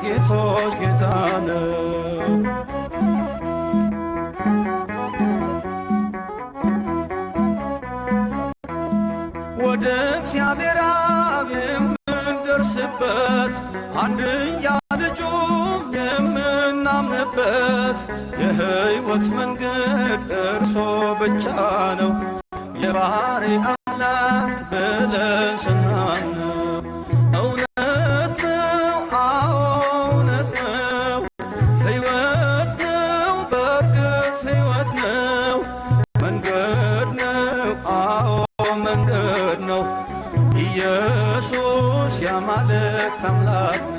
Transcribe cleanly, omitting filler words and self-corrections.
የጌቶች ጌታ ነው። ወደ እግዚአብሔር አብ የምንደርስበት፣ አንድያ ልጁ የምናምንበት፣ የሕይወት መንገድ እርሶ ብቻ ነው፣ የባሕሪ አምላክ ብለን ስናምነው። እውነት ነው፣ አዎ እውነት ነው፣ ሕይወት ነው፣ በእርግጥ ሕይወት ነው፣ መንገድ ነው፣ አዎ መንገድ ነው፣ ኢየሱስ የአማልክት አምላክ ነው።